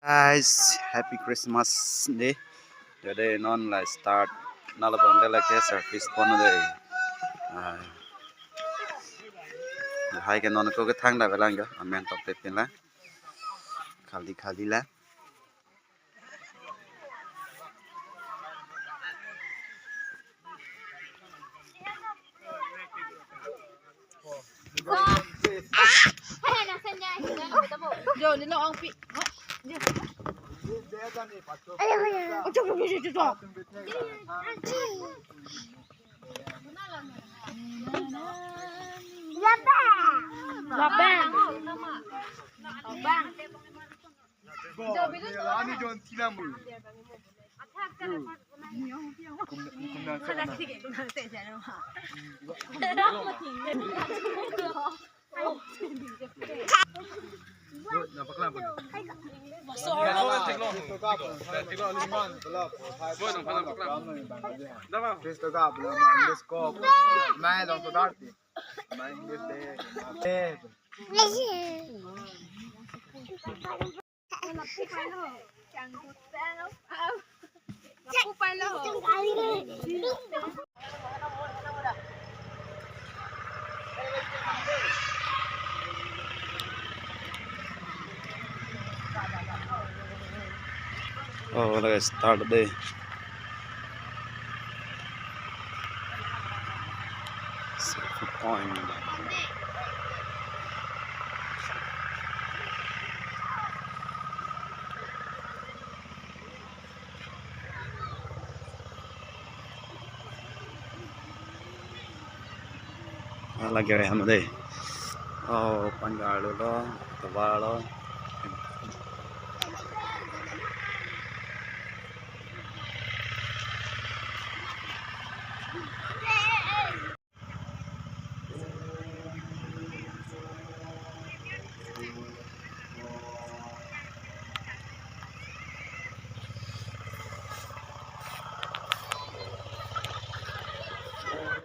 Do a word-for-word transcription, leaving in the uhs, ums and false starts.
Guys, happy Christmas day. Today non la start nalo bang de la ke service pon de. Ah. Lahai ke non ko ke thang da belang jo. Amen top tepin la. Khali khali la. Jo, ni lo ong pi. Labang. Labang. Oh, let's start the day. Selfie point. Ala gere ham de. Oh, pangar lo, tovar lo.